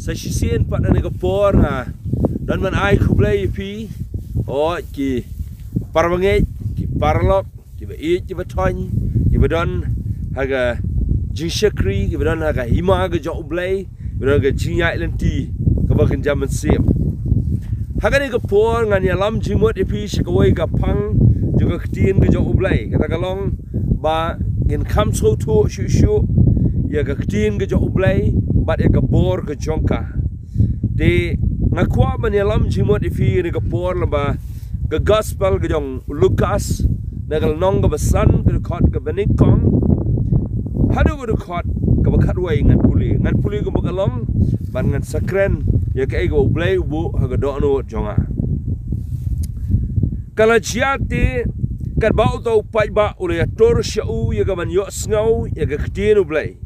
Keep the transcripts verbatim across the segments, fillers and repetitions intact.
Ta shisien pat ha kane ka por nga don ban ai khublei ïa phi, oh, ki parabangeit, ki paralok, ki ba ïeit, ki ba thoiñ, ki ba don ha ka jingshakri, ki ba don ha ka hima ka jong U Blei, ki ba don ha ka jingïaid lynti kaba kynja mynsiem. Ha kane ka por ngan ïalam jingmut ïa phi sha kawei ka phang jong ka ktien ka jong U Blei. Kata ka long ba ngin kham sngewthuh shuh shuh ïa ka ktien ka jong U Blei bad ïa ka bor ka jong ka. Te nga kwah ban ïalam jingmut ïa phi ha kane ka por lyngba ka gospel ka jong u Lukas, na ka lynnong kaba san, ka dkhot kaba nyngkong haduh ka dkhot kaba khatwei. Ngan pule, ngan pule kumba ka long bad ngan sa kren ïa kaei kaba U Blei u buh ha ka dohnud jong nga. Ka la jia te, katba uta u paidbah u la ïatur sha u ïa ka ban ïohsngew ïa ka ktien U Blei,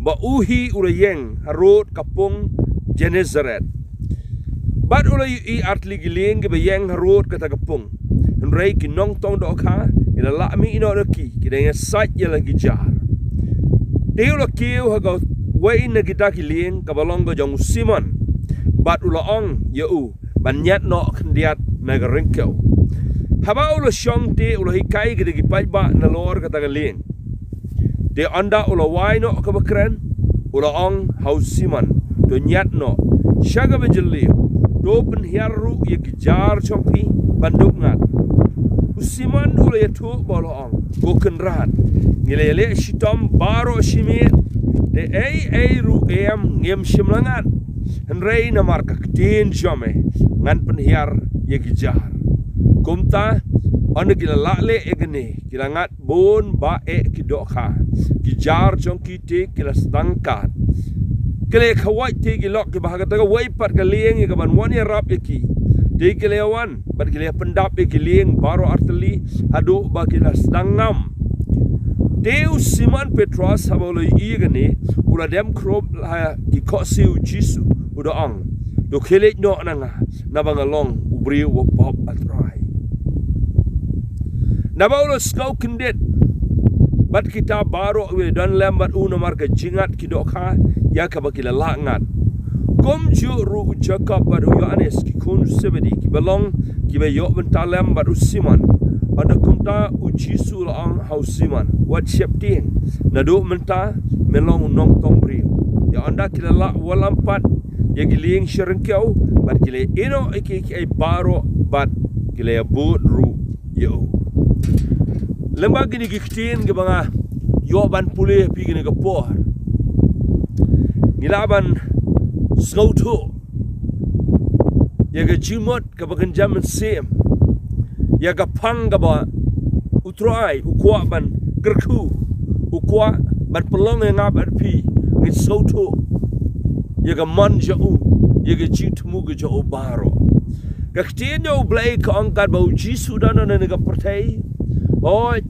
ba u hi u la ïeng harud ka pung Genesaret. Bad u la ïohi artylli ki lieng kiba ïeng harud kata ka pung. Hynrei ki nongtong dohkha ki la lah mih noh na ki, ki dang ïasaid ïa la ki jar. Te u la kiew ha kawei na kita ki lieng, kaba long ka jong u Simon, bad u la ong ïa u ban ñiad noh khyndiat na ka ryngkew. Haba u la shong te, u la hikai kita ki paidbah nalor kata ka lieng. Te ynda u la wai noh kaba kren, u la ong ha u Simon, to ñiad noh sha kaba jylliew, to pynhiar ruh ïa ki jar jong phi ban dup ngat. U Simon u la ïathuh bad u la ong, ko Kynrad, ngi la ïaleh shitom baroh shi miet, te ei ei ruh em ngim shym la ngat. Hynrei namar ka ktien jong me ngan pynhiar ïa ki jar. Kumta ynda ki la lah leh ïa kane, ki la ngat bun ba eh ki dohkha. Ki jar jong ki te ki la sdang kat. Ki la ïa khawait te ki lok kiba ha kata kawei pat ka lieng ïa ka ban wan ïarap ïa ki. Te ki la ïa wan bad ki la ïa pyndap ïa ki lieng baroh artylli haduh ba ki la sdang ngam. Te u Simon Petros haba u la ïohi ïa kane, u la dem khrup ha ki khohsiew u Jisu, u da ong, to khie leit noh na nga, naba nga long u briew uba pop, A Trai. Naba u la sngew kyndit bad kita baroh kiba don lem bad u namar ka jingngat ki dohkha ïa kaba ki la lah ngat. Kumjuh ruh u Jakob bad u Ïohannes ki khun u Sebedi kiba long kiba ïoh bynta lem bad u Simon. Ynda kumta u Jisu u la ong ha u Simon, wat sheptieng, naduh mynta me long u nongtong briew. Ïa ynda ki la lah wallam pat ïa ki lieng sha ryngkew bad ki la ïehnoh ïa kiei kiei baroh bad ki la ïabud ruh ïa u. Lyngba kine ki ktien kiba nga ïoh ban pule ha phi kane ka por, ngi lah ban sngewthuh ïa ka jingmut kaba kynja mynsiem, ïa ka phang kaba U Trai u kwah ban kyrkhu, u kwah ban pynlong ïa nga bad phi ngin sngewthuh ïa ka mon jong u, ïa ka jingthmu ka jong u baroh. Ka ktien jong U Blei ka ong katba u Jisu u don ha kane ka pyrthei, hooid,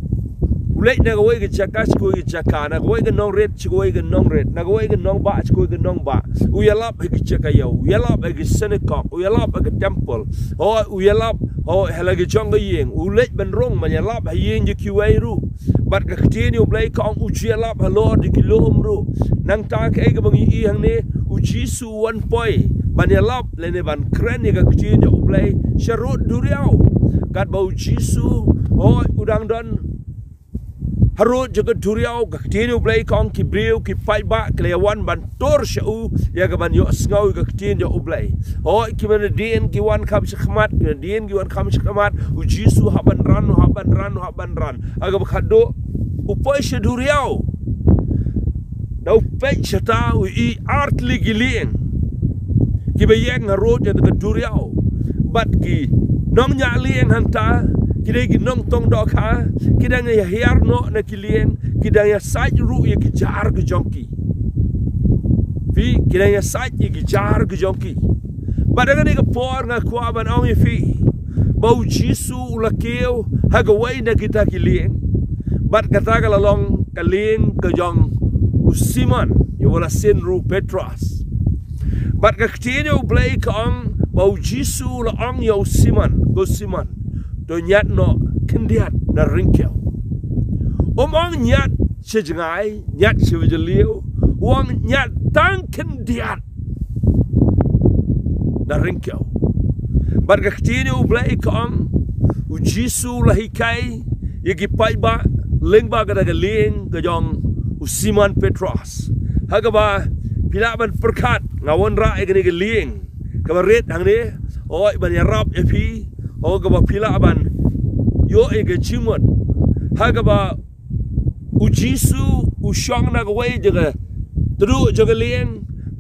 u leit na kawei ka jaka sha kawei ka jaka, na kawei ka nongrit sha kawei ka nongrit, na kawei ka nongbah sha kawei ka nongbah. U ïalap ha ki jaka ïew, u ïalap ha ki synagog, u ïalap ha ki temple, hooid, u ïalap, hooid, ha la ki jong ka ïing, u leit ban rung ban ïalap ha ïing jong kiwei ruh. Bad ka ktien U Blei ka ong u ju ïalap halor jong ki lum ruh. Nangta kaei kaba ngi ïohi hangne, u Jisu u wan poi ban ïalap lane ban kren ïa ka ktien jong U Blei sharud duriaw. Katba u Jisu, hooid, u dang don harud jong ka duriaw, ka ktien U Blei ka ong ki briew, ki paidbah ki la ïa wan ban tur sha u ïa ka ban ïohsngew ïa ka ktien jong U Blei. Hooid, kiba nadien ki wan kham shakhmat, kiba nadien ki wan kham shakhmat, u Jisu u hap ban ran, u hap ban ran, u hap ban ran. Ha kaba khatduh u poi sha duriaw. Da u peit shata u ïohi artylli ki lieng kiba ïeng harud ïa ka duriaw. Bad ki nongñiah lieng hangta ki dei ki nongtong dohkha, ki dang ïa hiar noh na ki lieng, ki dang ïasaid ruh ïa ki jar ki jong ki. Phi, ki dang ïasaid ïa ki jar ki jong ki. Bad ha kane ka por nga kwah ban ong ïa phi ba u Jisu u la kiew ha kawei na kita ki lieng. Bad kata ka la long ka lieng ka jong u Simon, ïa uba la sien ruh Petros. Bad ka ktien U Blei ka ong ba u Jisu u la ong ïa u Simon, ko Simon, to ñiad noh khyndiat na ryngkew. Um ong ñiad sha jngai, ñiad sha jylliew, u ong ñiad tang khyndiat. na ryngkew. Bad ka ktien U Blei ka ong, U Jisu u la hikai ïa ki paidbah lyngba kata ka lieng ka jong u Simon Petros. Ha kaba phi lah ban pyrkhat, nga wanrah ïa kane ka lieng kaba rit hangne, hooid, ban ïarap ïa phi, hooid, kaba phi lah ban ïoh ïa ka jingmut. Ha kaba U Jisu u shong na kawei jong ka tduh jong ka lieng,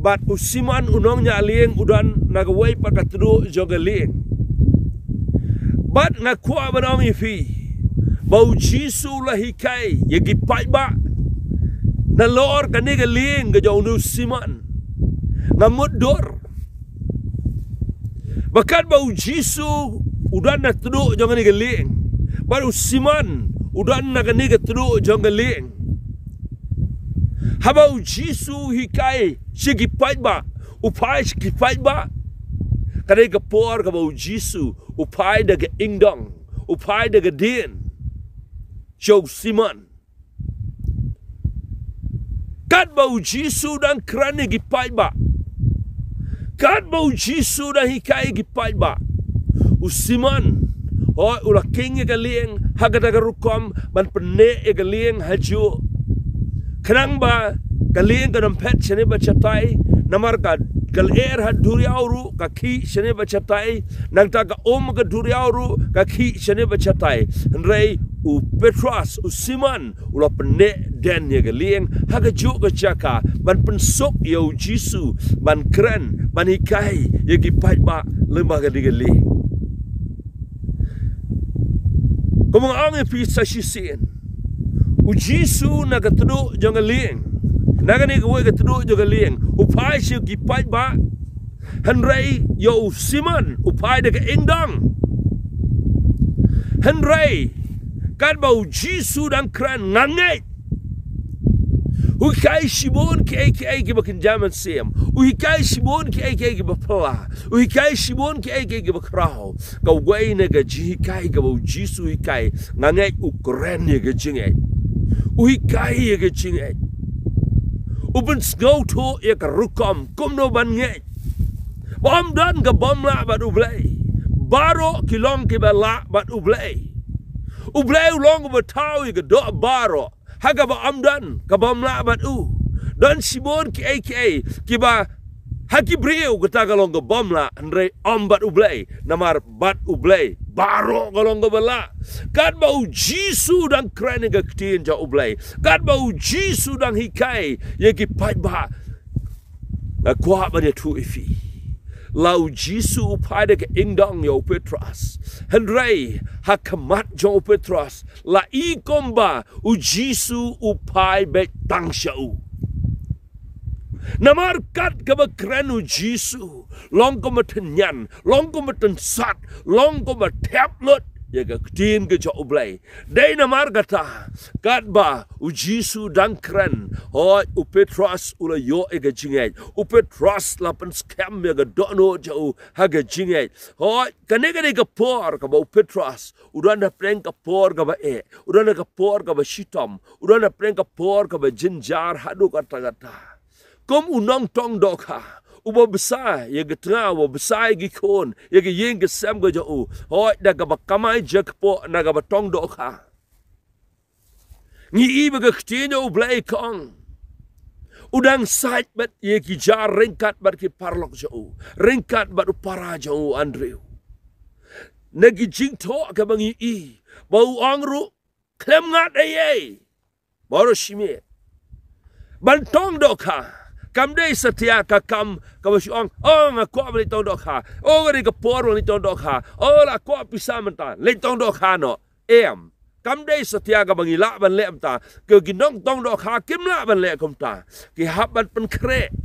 bad u Simon u nongñiah lieng u don na kawei pat ka tduh jong ka lieng. Bad nga kwah ban ong ïa phi ba U Jisu u la hikai ïa ki paidbah nalor kane ka lieng ka jong une u Simon. Nga mutdur ba katba U Jisu u don na tduh jong kane ka lieng, bad u Simon u don na kane ka tduh jong ka lieng, haba U Jisu u hikai sha ki paidbah, u phai sha ki paidbah, ka dei ka por kaba U Jisu u phai da ka ingdong, u phai da ka dien sha u Simon. Katba U Jisu u dang kren ïa ki paidbah, katba U Jisu u dang hikai ïa ki paidbah, u Simon, hooid, u la kheiñ ïa ka lieng ha kata ka rukom ban pynneh ïa ka lieng ha juh, khnang ba ka lieng kan ym phet shane bad shatai. Namar ka, ka lyer ha duriaw ruh ka khih shane bad shatai, nangta ka um ka duriaw ruh ka khih shane bad shatai. Hynrei u Petros, u Simon, u la pynneh dien ïa ka lieng ha ka juh ka jaka ban pynsuk ïa U Jisu ban kren, ban hikai ïa ki paidbah lyngba kane ka lieng. Kumba nga ong ïa phi sa shisien, U Jisu na ka tduh jong ka lieng, na kane kawei ka tduh jong ka lieng, u phai sha ki paidbah, hynrei ïa u Simon u phai da ka ingdong. Hynrei katba U Jisu u dang kren, nga ngeit u hikai shibun kiei kiei kiba kynja mynsiem, u hikai shibun kiei kiei kiba phylla, u hikai shibun kiei kiei kiba khraw. Kawei na ka jinghikai kaba U Jisu u hikai, nga ngeit u kren ïa ka jingngeit, u hikai ïa ka jingngeit, u pynsngewthuh ïa ka rukom kumno ban ngeit ba ym don ka bym lah bad U Blei. Baroh ki long kiba lah bad U Blei. U Blei u long uba thaw ïa ka doh baroh ha kaba ym don ka bym lah bad u. Don shibun kiei kiei kiba ha ki briew kata ka long ka bym lah, hynrei ym bad U Blei, namar bad U Blei baroh ka long kaba lah. Katba U Jisu u dang kren ïa ka ktien jong U Blei, katba U Jisu u dang hikai ïa ki paidbah, nga kwah ban ïathuh ïa phi, la U Jisu u phai da ka ingdong ïa u Petros, hynrei ha khmat jong u Petros la i kumba U Jisu u phai beit tang sha u. Namar kat kaba kren U Jisu, long kumba tynñian, long kumba tynsat, long kumba thep lut ïa ka ktien ka jong U Blei. Dei namar kata, katba U Jisu u dang kren, hooid, u Petros u la ïoh ïa ka jingngeit, u Petros la pynskhem ïa ka dohnud jong u ha ka jingngeit. Hooid, kane ka dei ka por kaba u Petros u don hapdeng ka por kaba eh, u don ha ka por kaba shitom, u don hapdeng ka por kaba jynjar haduh katta katta. Kum u nongtong dohkha uba bsa ïa ka tnga, uba bsa ïa ki khun, ïa ka ïing ka sem ka jong u, hooid, da kaba kamai jakpoh na kaba tong dohkha. Ngi i ba ka ktien U Blei ka ong, u dang sait bad ïa ki jar ryngkat bad ki paralok jong u, ryngkat bad u para jong u Andrew. Na ki jingthoh kaba ngi i ba u ong ruh, khlem ngat ei ei, baroh shi miet. Ban tong dohkha kam dei satia ka kam kaba shu ong, o nga kwah ban leit tong dohkha, o ka dei ka por ban leit tong dohkha, o la kwah pisa mynta, leit tong dohkha noh. Em, kam dei satia kaba ngi lah ban leh mynta. Ki nongtong dohkha kim lah ban leh kumta. Ki hap ban pynkhreh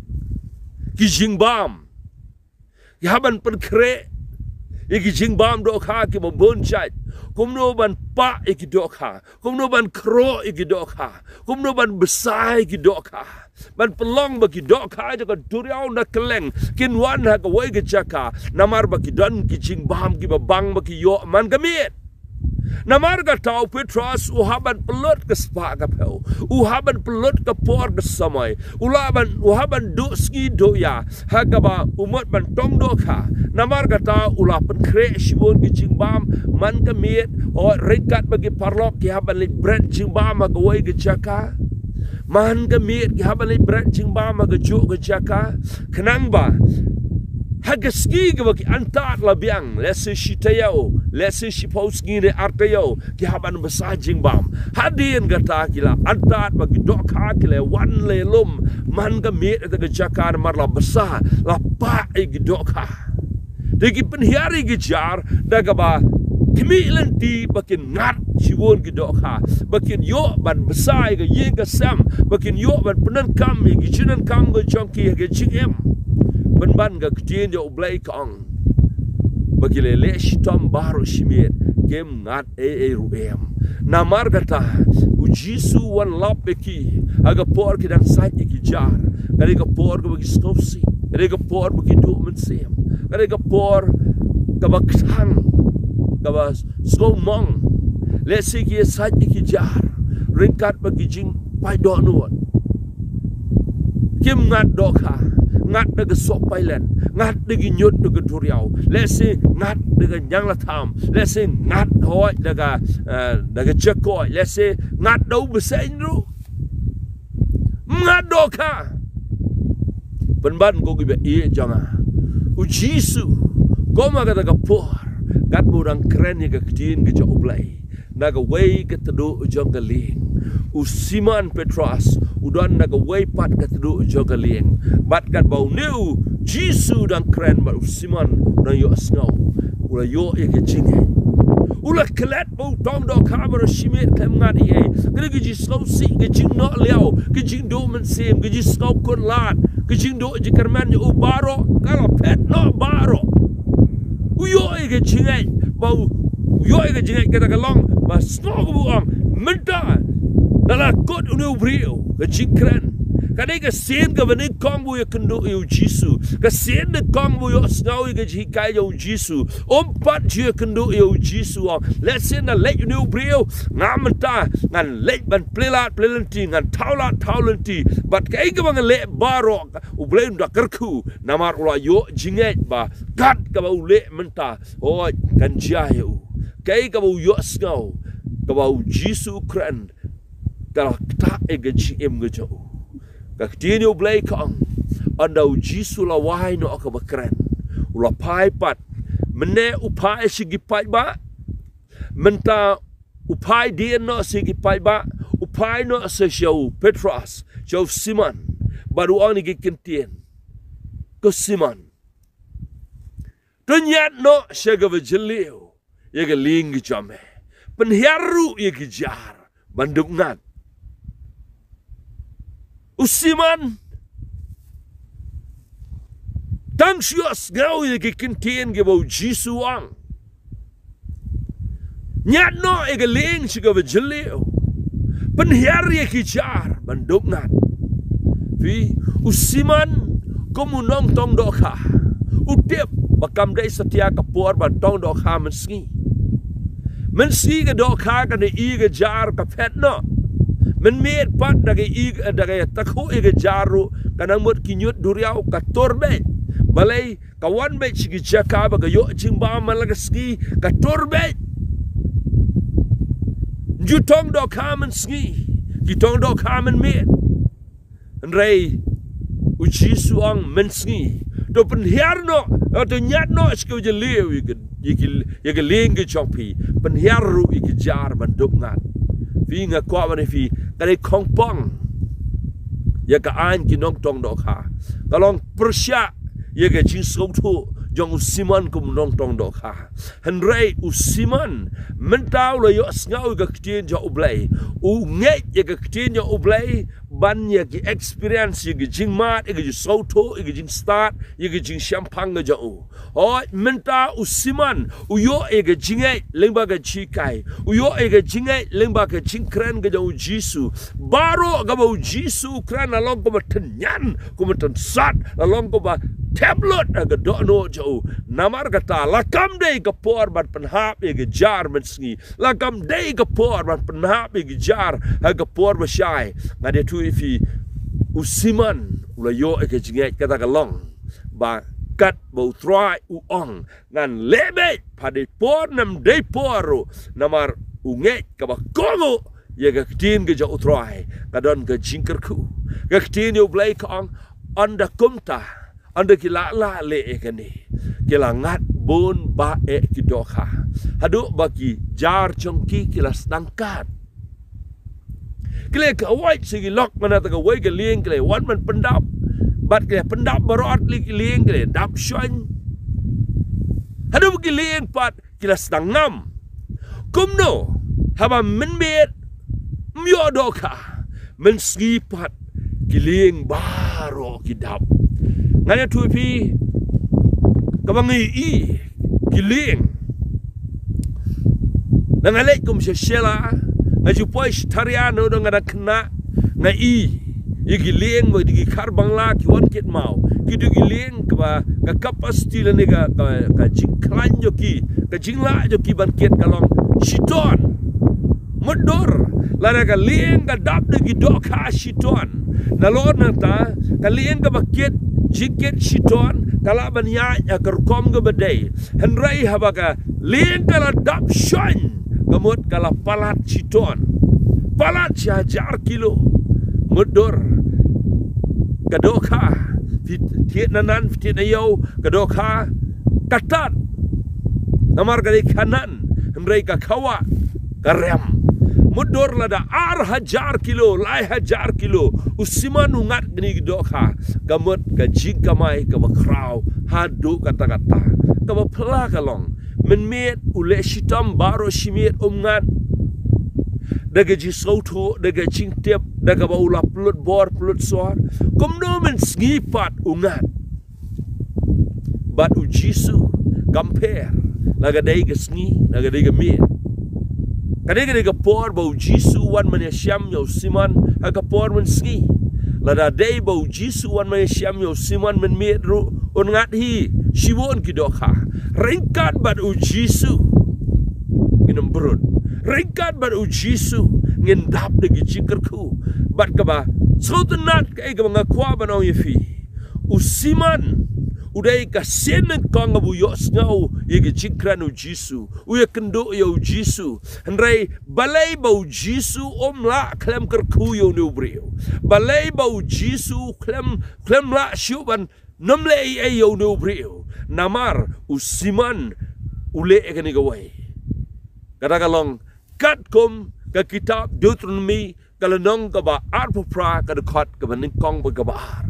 ki jingbam, ki hap ban pynkhreh ïa ki jingbam dohkha kiba bun jait. Kumno ban pah ïa ki dohkha, kumno ban khroh ïa ki dohkha, kumno ban bsa ïa ki dohkha, ban pynlong ba ki dohkha jong ka duriaw na kylleng kin wan ha kawei ka jaka, namar ba ki don ki jingbam kiba bang ba ki ïoh man ka miet. Namar kata u Petros u hap ban pynlut ka spah ka phew, u hap ban pynlut ka por ka samoi, u lah ban, u hap ban duh sngi duh ïa, ha kaba u mut ban tong dohkha. Namar kata u la pynkhreh shibun ki jingbam, man ka miet, o ryngkat bad ki paralok ki hap ban leit bret jingbam ha kawei ka jaka. Man ka miet ki hap ban leit bret jingbam ha kajuh ka jaka. Khnang ba ha ka sngi kaba ki antad la biang, lehse shi taïew, lehse shiphew sngi ne ar taïew, ki hap ban bsa jingbam. Hadien kata ki la antad ba ki dohkha ki la wan leh lum man ka miet ha ka jaka namar la bsa, la pah ïa ki dohkha. Te ki pynhiar ïa ki jar da kaba khmih lynti ba kin ngat shibun ki dohkha, ba kin ïoh ban bsa ïa ka ïing ka sem, ba kin ïoh ban pyndonkam ïa ki jingdonkam ka jong ki ha ka jingim. Pynban ka ktien jong U Blei ka ong ba ki la leh shitom baroh shi miet, kim ngat ei ei ruh em. Namar kata u Jisu u wan lap ïa ki ha ka por ki dang sait ïa ki jar. Ka dei ka por kaba ki sngewsih, ka dei ka por ba ki duh mynsiem, ka dei ka por kaba kthang, kaba sngewmong. Lehse ki sait ïa ki jar ryngkat bad ki jingpait dohnud. Kim ngat dohkha, ngat da ka sohpailen, ngat da ki ñiut da ka duriaw, lehse ngat da ka ñianglatham, lehse ngat hooid da ka, eh, da ka jakoid, lehse ngat da u bseiñ ruh. Ngat dohkha. Pynban ko kiba ïeit jong nga, u Jisu, kum ha kata ka por, katba u dang kren ïa ka ktien ka jong U Blei na kawei ka tnum jong ka lieng, u Simon Petros u don na kawei pat ka tnum jong ka lieng. Bad katba une u Jisu u dang kren bad u Simon u dang ïohsngew, u la ïoh ïa ka jingngeit. U la klet ba u tong dohkha baroh shi miet, khlem ngat ei ei. Ka dei ka jingsngewsih, ka jingnoh liaw, ka jingduh mynsiem, ka jingsngew khuslai, ka jingduh jingkyrmen ïa u baroh ka la phet noh baroh. U ïoh ïa ka jingngeit, ba u, u ïoh ïa ka jingngeit kata ka long ba sngew kaba u ong, mynta da la kut une u briew ka jingkren. Ka dei ka sien kaba nyngkong ba u ïakynduh ïa u Jisu, ka sien nyngkong ba u ïohsngew ïa ka jinghikai jong u Jisu. Um pat ju ïakynduh ïa u Jisu, u ong, lehse na leit une u briew, nga mynta ngan leit ban plie lad plie lynti, ngan thaw lad thaw lynti, bad kaei kaba ngan leh baroh U Blei un da kyrkhu. Namar u la ïoh jingngeit ba kat kaba u leh mynta, hooid, kan jia ïa u. Kaei kaba u ïohsngew kaba u Jisu u kren ka la ktah ïa ka jingim ka jong u. Ka ktien U Blei ka ong, ynda u Jisu u la wai noh kaba kren, u la phai pat. Mynne u phai sha ki paidbah, mynta u phai dien noh sha ki paidbah, u phai noh sha, sha u Petros, sha u Simon, bad u ong ïa ki kyntien, ko Simon, to ñiad noh sha kaba jylliew ïa ka lieng ka jong me. Pynhiar ruh ïa ki jar ban dup ngat. U Simon tang shu ïohsngew ïa ki kyntien kiba u Jisu u ong. Ñiad noh ïa ka lieng sha kaba jylliew. Pynhiar ïa ki jar ban dup ngat. Phi, u Simon kum u nongtong dohkha, u tip ba kam dei satia ka por ban tong dohkha mynsngi. Mynsngi ka dohkha kan ïohi ka jar ka phet noh. Mynmiet pat da ka ïohi, da ka ïatakhuh ïa ka jar ruh, ka nang mut ki ñiut duriaw ka tur beit. Balei? Ka wan beit sha ki jaka ba ka ïoh jingbam man la ka sngi, ka tur beit. Ym ju tong dohkha mynsngi, ki tong dohkha mynmiet. Hynrei u Jisu u ong mynsngi. To pynhiar noh, to ñiad noh sha kaba jylliew ïa ka, ïa ki, ïa ka lieng ka jong phi. Pynhiar ruh ïa ki jar ban dup ngat. Phi, nga kwah ban ong ïa phi, ka dei khongpong ïa ka aiñ ki nongtong dohkha. Ka long pyrshah ïa ka jingsngewthuh jong u Simon kum u nongtong dohkha. Hynrei u Simon mynta u la ïohsngew ïa ka ktien jong U Blei. U ngeit ïa ka ktien jong U Blei ban ïa ki experience, ïa ki jingmad, ïa ki jingsngewthuh, ïa ki jingstad, ïa ki jingshemphang ka jong u. Hooid, mynta u Simon u ïoh ïa ka jingngeit lyngba ka jinghikai, u ïoh ïa ka jingngeit lyngba ka jingkren ka jong u Jisu. Baroh kaba u Jisu u kren la long kaba tynñian, kaba tynsat, la long kaba thep lut ha ka dohnud jong u. Namar kata, la kam dei ka por ban pynhap ïa ka jar mynsngi, la kam dei ka por ban pynhap ïa ka jar ha ka por bashai. Nga da ïathuh ïa phi, u Simon u la ïoh ïa ka jingngeit, kata ka long ba katba u Trai u ong, ngan leh beit, phah dei por ne ym dei por ruh, namar u ngeit kaba kohnguh ïa ka ktien ka jong u Trai, ka don ka jingkyrkhu. Ka ktien jong u Blei ka ong, ynda kumta, ynda ki la lah leh ïa kane, ki la ngat bun bah eh ki dohkha, haduh ba ki jar jong ki ki la sdang kat. Ki la kawait sha ki lok, man la tang kawei ka lieng ki la wan ban pyndap. Bad ki la pyndap baroh artylli ki lieng, ki la dap shon. Haduh ba ki lieng pat ki la sdang ngam. Kumno haba mynmiet ym ïoh dohkha, mynsngi pat ki lieng baroh ki dap. Nga da ïathuh ïa phi, kaba ngi ïohi ki lieng, na nga leit kum sha Shella, nga ju poi sha Tharia, na u dang nga dang khynnah, nga ïohi ïa ki lieng, ba dei ki khar Bangla, ki wan kit maw. Ki dei ki lieng kaba ka capacity lane ka, ka, ka jingkhlaiñ jong ki, ka jinglah jong ki ban kit ka long shi ton. Mutdur, lada ka lieng ka dap da ki dohkha shi ton, nalor nangta ka lieng kaba kit, jingkit shi ton ka lah ban ïaid ha ka rukom kaba dei. Hynrei haba ka lieng ka la dap shon, ka mut ka la palat shi ton, palat shi hajar kilo. Mutdur, ka dohkha, phi thied na nan, phi thied na ïew, ka dohkha ka tad. Namar ka dei khanan, hynrei ka khawah ka rem. Mutdur, lada ar hajar kilo, lai hajar kilo u Simon u ngat kine ki dohkha, ka mut ka jingkamai kaba khraw haduh katta katta. Kaba phylla ka long, mynmiet u leh shitom baroh shi miet um ngat. Da ka jingsngewthuh, da ka jingtip, da kaba u la pynlut bor pynlut sor, kumno mynsngi pat u ngat? Bad u Jisu kam pher, la ka dei ka sngi, la ka dei ka miet. Ka dei, ka dei ka por ba u Jisu u wan ban ïashem ïa u Simon ha ka por mynsngi. Lada dei ba u Jisu u wan ban ïashem ïa u Simon mynmiet ruh, un ngat hi shibun ki dohkha. Ryngkat bad u Jisu ngin ym brut. Ryngkat bad u Jisu ngin dap da ki jingkyrkhu. Bad kaba sngewtynnat, kaei kaba nga kwah ban ong ïa phi, u Simon u dei ka sien nyngkong kaba u ïohsngew ïa ka jingkren u Jisu, u ïakynduh ïa u Jisu. Hynrei balei ba u Jisu um lah khlem kyrkhu ïa une u briew? Balei ba u Jisu khlem, khlem lah shuh ban nym leh ei ei ïa une u briew? Namar u Simon u leh ïa kane kawei. Kata ka long katkum ka kitab Deuteronomi, ka lynnong kaba arphew phra, ka dkhot kaba nyngkong bad kaba ar.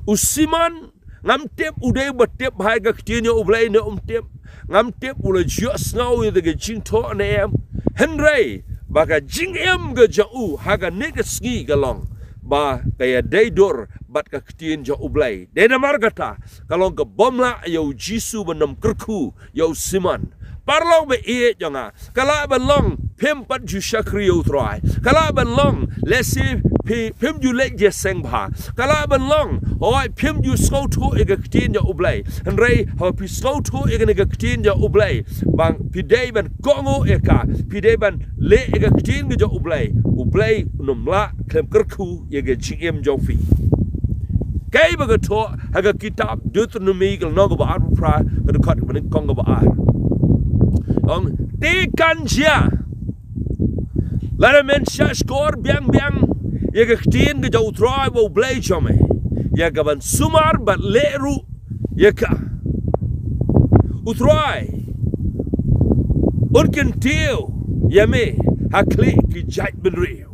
U Simon, ngam tip u dei ba tip ha ka ktien jong u Blei ne um tip. Ngam tip u la ju ïohsngew ïa ka jingthoh ne em. Hynrei ba ka jingim ka jong u ha kane ka sngi ka long ba ka ïadei dur bad ka ktien jong u Blei. Dei namar kata, ka long kaba ym lah ïa u Jisu ban nym kyrkhu ïa u Simon. Paralok ba ïeit jong nga, ka lah ban long phim pat ju shakri ïa u Trai. Ka lah ban long lehse phi, phim ju leit jingïaseng bha. Ka lah ban long, hooid, phim ju sngewthuh ïa ka ktien jong u Blei. Hynrei haba phi sngewthuh ïa kane ka ktien jong u Blei, ba phi dei ban kohnguh ïa ka, phi dei ban leh ïa ka ktien ka jong u Blei, u Blei un nym lah khlem kyrkhu ïa ka jingim jong phi. Kaei ba ka thoh ha ka kitab Deuteronomi, ka lynnong kaba arphew phra, ka dkhot kaba nyngkong kaba ar. Ong, te kan jia, lada men shahshkor biang biang ïa ka ktien ka jong u Trai ba u Blei jong me, ïa ka ban sumar bad leh ruh ïa ka, u Trai un kyntiew ïa me ha khlieh ki jaitbynriew.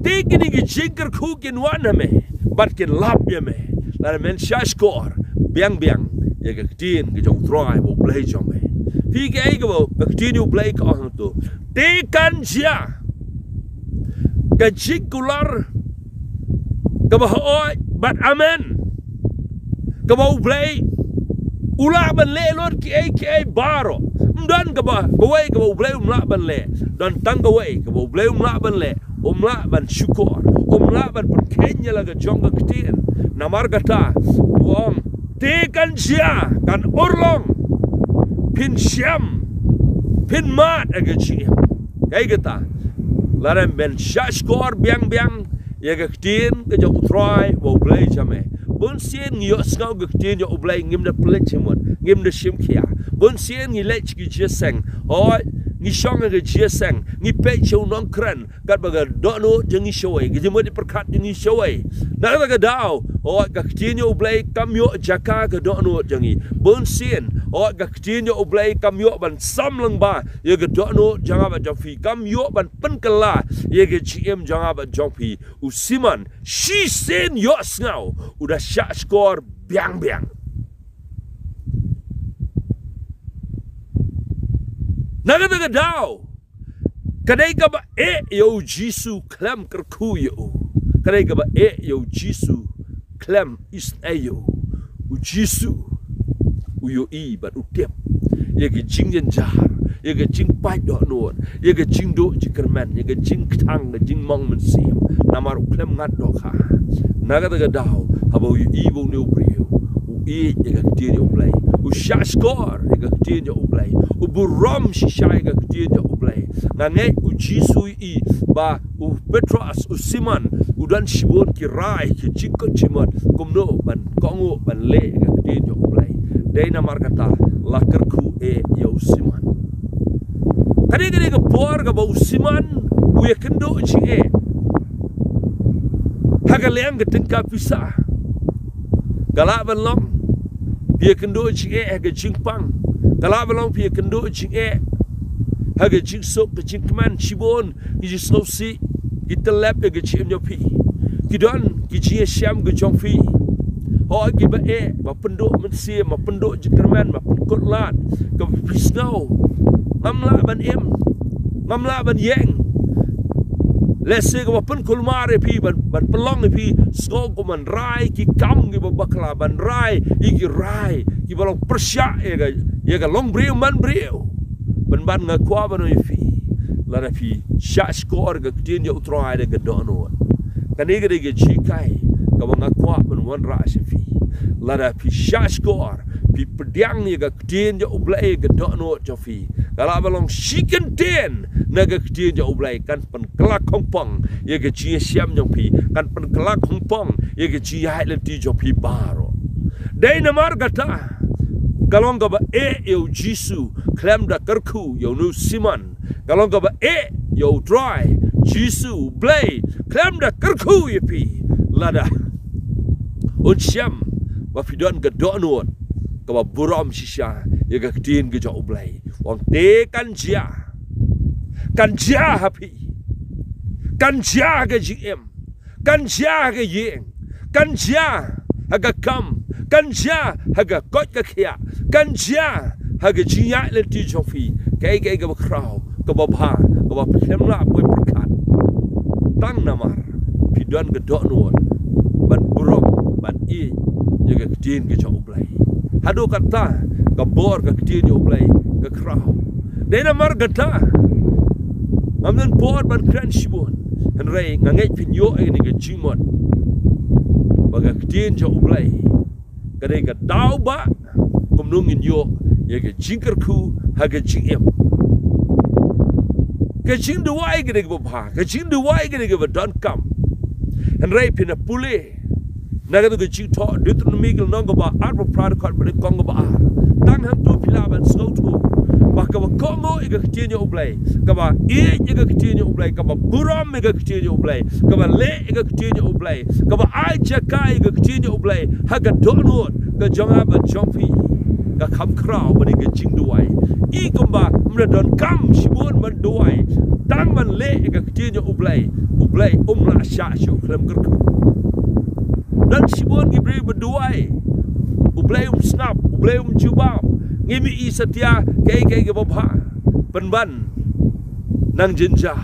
Te kine ki jingkyrkhu kin wan ha me bad kin lap ïa me, lada men shahshkor biang biang ïa ka ktien ka jong u Trai ba u Blei jong me. Phi, kaei kaba ka ktien u Blei ka ong hangto? Te kan jia, ka jingkular kaba hooid bad amen, kaba U Blei u lah ban leh lut kiei kiei baroh. Ym don kaba, kawei kaba U Blei um lah ban leh. Don tang kawei kaba U Blei um lah ban leh. Um lah ban shukor, um lah ban pynkheiñ ïa la ka jong ka ktien. Namar kata u ong, te kan jia, kan urlong, phin shem, phin mad ha ka jingim. Kaei kata, lada men shah shkor biang biang ïa ka ktien ka jong U Trai, U Blei jong me. Bun sien ngi ïohsngew ka ktien jong U Blei, ngim da pynleit sha mut, ngim da shim khia. Bun sien ngi leit sha ki jingïaseng, hooid, ngi shong ha ki jingïaseng, ngi peit sha u nongkren, katba ka dohnud jong ngi shawei, ka jingmut jingpyrkhat jong ngi shawei. Na kata ka daw, hooid, ka ktien jong U Blei kam ïoh jaka ka dohnud jong ngi. Bun sien, hooid, ka ktien jong U Blei kam ïoh ban sam lyngba ïa ka dohnud jong nga bad jong phi, kam ïoh ban pynkylla ïa ka jingim jong nga bad jong phi. U Simon shisien ïohsngew, u da shah shkor biang biang. Na kata ka daw, ka dei kaba eh ïa U Jisu khlem kyrkhu ïa u. Ka dei kaba eh ïa U Jisu khlem isynei ïa u. U Jisu u ïohi bad u tip ïa ka jingjynjar, ïa ka jingpait dohnud, ïa ka jingduh jingkyrmen, ïa ka jingkthang, ka jingmong mynsiem. Namar u khlem ngat dohkha. Na kata ka daw, haba u ïohi ba une u briew u ïeit ïa ka ktien jong U Blei, u shah shkor ïa ka ktien jong U Blei, u burom shisha ïa ka ktien jong U Blei. Nga ngeit U Jisu u ïohi ba u Petros, u Simon, u don shibun ki rai, ki jingkut jingmut kumno ban kohnguh, ban leh ïa ka ktien jong U Blei. Dei namar kata la kyrkhu eh ïa u Simon. Ka dei, ka dei ka por kaba u Simon u ïakynduh jingeh ha ka liang ka tyngka pisa. Ka lah ban long phi ïakynduh jingeh ha ka jingpang. Ka lah ban long phi ïakynduh jingeh ha ka jingsuk, ka jingkmen. Shibun ki jingsngewsih ki tyllep ïa ka jingim jong phi. Ki don ki jingïashem ka jong phi, hooid, kiba eh, ba pynduh mynsiem, ba pynduh jingkyrmen, ba pynkut lad, kaba phi sngew ngam lah ban im, ngam lah ban ïeng. Lehse kaba pynkulmar ïa phi, ban, ban pynlong ïa phi sngew kum ban rai ki kam kiba bakla, ban rai ïa ki rai kiba long pyrshah ïa ka, ïa ka longbriew manbriew. Pynban nga kwah ban ong ïa phi, lada phi shah shkor ïa ka ktien jong U Trai da ka dohnud, kane ka dei ka jinghikai kaba nga kwah ban wanrah sha phi. Lada phi shah shkor, phi pdiang ïa ka ktien jong U Blei ha ka dohnud jong phi, ka lah ban long shi kyntien na ka ktien jong U Blei, kan pynkylla khongpong ïa ka jingïashem jong phi, kan pynkylla khongpong ïa ka jingïaid lynti jong phi baroh. Dei namar kata ka long kaba eh ïa U Jisu khlem da kyrkhu ïa une u Simon. Ka long kaba eh ïa U Trai Jisu Blei khlem da kyrkhu ïa phi, lada un shem ba phi don ka dohnud kaba burom shisha ïa ka ktien ka jong U Blei. U ong te kan jia, kan jia ha phi, kan jia ha ka jingim, kan jia ha ka ïing, kan jia ha ka kam, kan jia ha ka koit ka khiah, kan jia ha ka jingïaid lynti jong phi. Kaei kaei kaba khraw, kaba bha, kaba phi khlem lah ban pyrkhat, tang namar phi don ka dohnud ban burom, ban ïeit ïa ka ktien ka jong U Blei. Haduh katta ka bor ka ktien jong U Blei ka khraw. Dei namar kata ngam don por ban kren shibun, hynrei nga ngeit phin ïoh ïa kane ka jingmut ba ka ktien jong U Blei ka dei ka daw ba kumno ngin ïoh ïa ka jingkyrkhu ha ka jingim. Ka jingduwai ka dei kaba bha, ka jingduwai ka dei kaba donkam. Hynrei phin ïa pule na kata ka jingthoh Deuteronomi ka lynnong kaba arphew phra, dkhot ba nyngkong, kaba ar. Tang hangto phi lah ban sngewthuh ba kaba kohnguh ïa ka ktien jong U Blei, kaba ïeit ïa ka ktien jong U Blei, kaba burom ïa ka ktien jong U Blei, kaba leh ïa ka ktien jong U Blei, kaba ai jaka ïa ka ktien jong U Blei ha ka dohnud ka jong nga bad jong phi, ka kham khraw ban ïa ka jingduwai. I kumba ym da donkam shibun ban duwai, tang ban leh ïa ka ktien jong U Blei, U Blei um lah shah shuh khlem kyrkhu. Don shibun ki briew ba duwai, U Blei um sngap, U Blei um jubab. Ngim i satia kaei kaei kaba bha, pynban nang jynjar.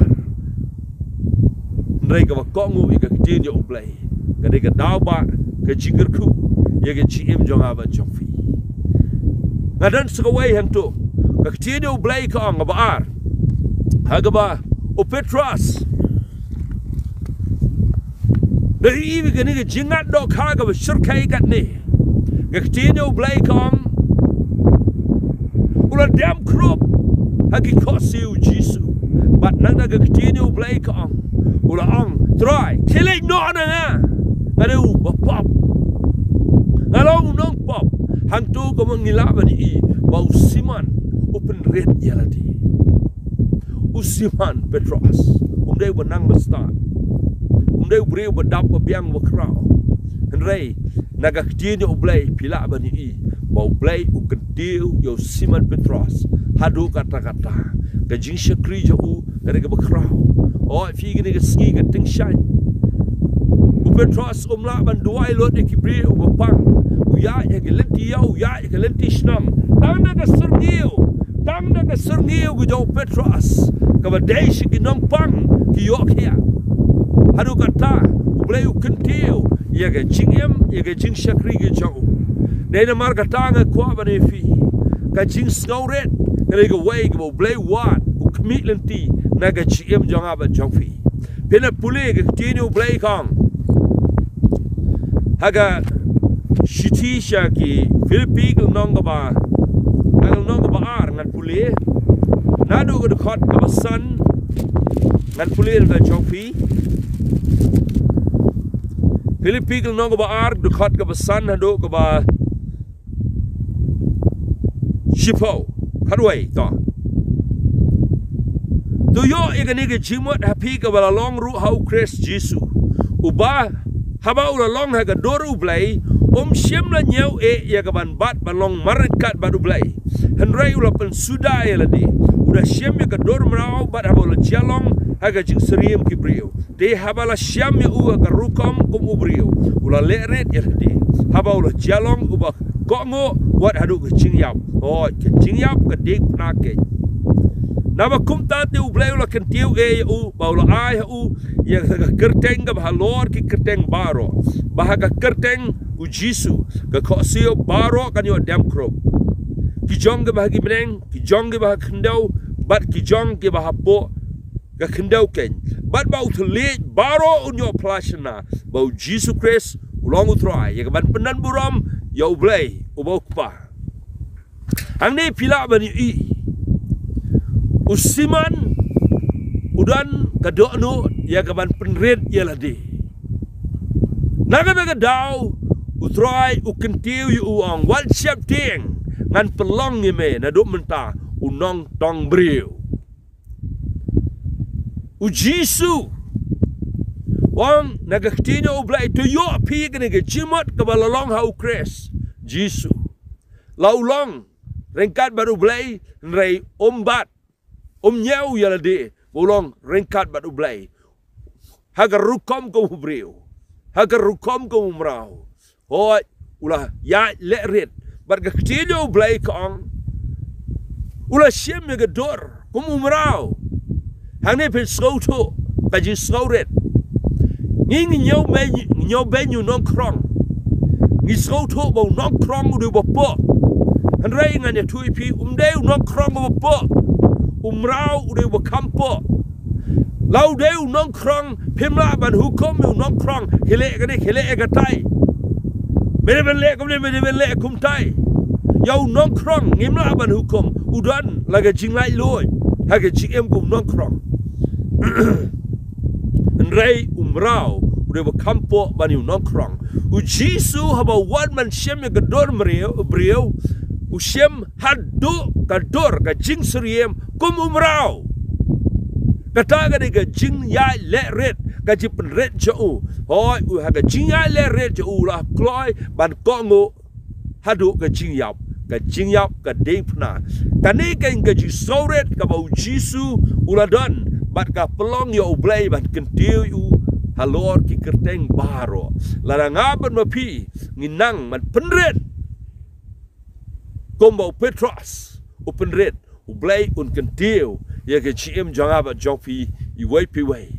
Hynrei kaba kohnguh ïa ka ktien ïa U Blei ka dei ka daw ba ka jingkyrkhu ïa ka jingim jong nga bad jong phi. Nga don sa kawei hangto, ka ktien ïa U Blei ka ong, kaba ar, ha kaba u Petros da ïohi ïa kane ka jingngat dohkha kaba shyrkhei katne. Ka ktien ïa U Blei ka ong, u la dem khrup ha ki khohsiew U Jisu. Bad nangta ka ktien ïa U Blei ka ong, u la ong, Trai, khie leit noh na nga, nga dei u bapop, nga long u nongpop. Hangto kumno ngi lah ban ïohi ba u Simon u pynrit ïa lade. U Simon Petros um dei uba nang ba stad, um dei u briew ba dap ba biang ba khraw. Hynrei na ka ktien ïa U Blei phi lah ban ïohi ba U Blei u kyntiew ïa u Simon Petros haduh katta katta. Ka jingshakri jong u ka dei kaba khraw. Hooid, phi, kane ka sngi ka tyngshaiñ u Petros um lah ban duwai lut ïa ki briew ba pang. U ïaid ha ki lynti ïew, u ïaid ha ki lynti shnong. Tang na ka syrngiew, tang na ka syrngiew ka jong u Petros kaba dei sha ki nongpang, ki ïoh khiah. Haduh katta U Blei u kyntiew ïa ka jingim, ïa ka jingshakri ka jong u. Dei namar kata nga kwah ban ïa phi, ka jingsngewrit ka dei kawei kaba U Blei u wad, u khmih lynti na ka jingim jong nga bad jong phi. Phin ïa pule ka ktien ïa U Blei ka ong ha ka shithi sha ki Philippi ka lynnong kaba, ka lynnong kaba ar, ngan pule naduh ka dkhot kaba san, ngan pule na ka jong phi. Philippi ka lynnong kaba ar, dkhot kaba san haduh kaba shiphew. Khatwei, to. To ïoh ïa kane ka jingmut ha phi kaba la long ruh ha U Khrist Jisu, uba haba u la long ha ka dur U Blei um shym la ñiew eh ïa ka ban bat ban long marryngkat bad U Blei. Hynrei u la pynsuda ïa lade, u da shim ïa ka dur mraw, bad haba u la jia long ha ka jingsyriem ki briew, te haba la shim ïa u ha ka rukom kum u briew, u la leh rit ïa lade. Haba u la jia long uba kohnguh wat haduh ka jingïap, hooid, ka jingïap ka diengphna keiñ. Naba kumta te U Blei u la kyntiew eh ïa u, ba u la ai ha u ïa ka kyrteng kaba halor ki kyrteng baroh, ba ha ka kyrteng U Jisu ka khohsiew baroh kan ïoh dem khrup, ki jong kiba ha ki bneng, ki jong kiba ha khyndew, bad ki jong kiba hapoh ka khyndew keiñ. Bad ba u thylliej baroh un ïoh phla shynna ba U Jisu Khrist u long U Trai, ïa ka ban pyndon burom ïa U Blei uba U Kpa. Hangne phi lah ban ïohi u Simon u don ka dohnud ïa ka ban pynrit ïa lade. Na kata ka daw U Trai u kyntiew ïa u, ong, wat sheptieng, ngan pynlong ïa me naduh mynta u nongtong briew. U Jisu u ong na ka ktien ïa U Blei, to ïoh phi kane ka jingmut kaba la long ha U Khrist Jisu. La u long ryngkat bad U Blei, hynrei um bat, um ñiew ïa lade ba u long ryngkat bad U Blei ha ka rukom kum u briew, ha ka rukom kum u mraw. Hooid, u la ïaid leh rit. Bad ka ktien ïa U Blei ka ong, u la shim ïa ka dur kum u mraw. Hangne phin sngewthuh ka jingsngewrit. Ngi, ngi ñiew beiñ, ngi ñiew beiñ u nongkhrong. Ngi sngewthuh ba u nongkhrong u dei uba poh. Hynrei ngan ïathuh ïa phi, um dei u nongkhrong uba poh. U mraw u dei uba kham poh. La u dei u nongkhrong, phim lah ban hukum ïa u nongkhrong, khie leh kane, khie leh katai. Me dei ban leh kumne, me dei ban leh kumtai. Ïa u nongkhrong ngim lah ban hukum, u don la ka jinglaitluid ha ka jingim kum u nongkhrong. Hynrei u mraw u dei uba kham poh ban ïa u nongkhrong. U Jisu haba u wan ban shim ïa ka dur mriew, briew, u shim haduh ka dur ka jingsyriem kum u mraw. Kata ka dei ka jingïaid leh rit, ka jingpynrit jong u. Hooid, u ha ka jingïaid leh rit jong u u la kloi ban kohnguh haduh ka jingïap, ka jingïap ka diengphna. Kane ka, ka jingsngewrit kaba U Jisu u la don, bad ka pynlong ïa U Blei ban kyntiew ïa u halor ki kyrteng baroh. Lada nga bad ma phi ngi nang ban pynrit kumba u Petros u pynrit, U Blei un kyntiew ïa ka jingim jong nga bad jong phi iwei pa iwei.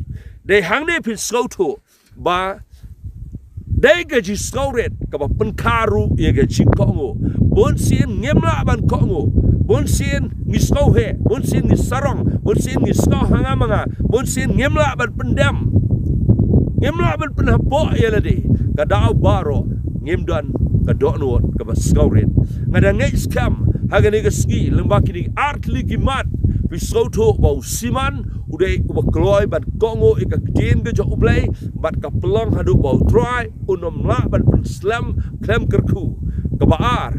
Dei hangne phin sngewthuh ba dei ka jingsngewrit kaba pynkha ruh ïa ka jingkohnguh. Bun sien ngim lah ban kohnguh. Bun sien ngi sngew heh, bun sien ngi sarong, bun sien ngi sngew ha nga ma nga, bun sien ngim lah ban pyndem. Ngim lah ban pynhapoh ïa lade. Ka daw baroh ngim don ka dohnud kaba sngewrit. Nga da ngeit skhem ha kane ka sngi lyngba kine ar tylli ki mat, phi sngewthuh ba u Siman u dei uba kloi ban kohnguh ïa ka ktien ka jong U Blei, bad ka pynlong haduh ba U Trai un ym lah ban pynslem khlem kyrkhu. Kaba ar,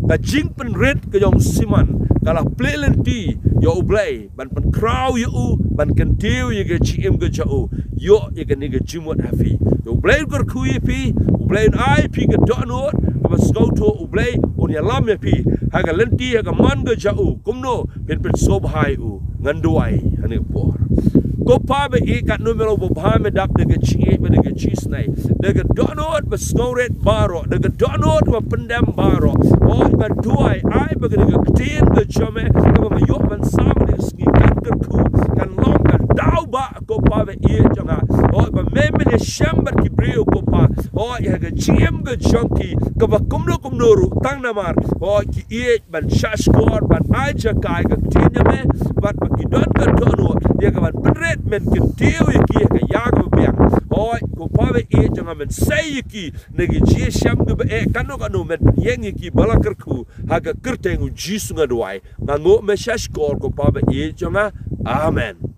ka jingpynrit ka jong u Siman ka la plie lynti ïa U Blei ban pynkhraw ïa u, ban kyntiew ïa ka jingim ka jong u. Ïoh ïa kane ka jingmut ha phi. Ïa U Blei un kyrkhu ïa phi, U Blei un ai phi ka dohnud kaba sngewthuh, U Blei un ïalam ïa phi ha ka lynti ha ka mon ka jong u. Kumno phin pynsngewbha ïa u? Ngan duwai ha kane ka por. Ko Pa ba ïeit, katno me long babha me dap da ka jingïeit bad da ka jingisnei, da ka dohnud ba sngewrit baroh, da ka dohnud ba pyndem baroh. Hooid, ngan duwai, ai ba kane ka ktien ka jong me kaba nga ïoh ban sam ha kane ka sngi kan kyrkhu, kan long ka daw ba, ko Pa ba ïeit jong nga. Hooid, ba me men ïashem bad ki briew, ko Pa. Hooid, ha ka jingim ka jong ki kaba kumno kumno ruh, tang namar, hooid, ki ïeit ban shahshkor, ban ai jaka ïa ka ktien jong me, bad ba ki don ka dohnud ïa ka ban pynrit, men kyntiew ïa ki ha ka ïa kaba biang. Hooid, ko Pa ba ïeit jong nga, men sei ïa ki na ki jingshem kiba eh, kano kano men pynïeng ïa ki ba la kyrkhu. Ha ka kyrteng U Jisu nga duwai. Nga nguh, me shahshkor, ko Pa ba ïeit jong nga. Amen.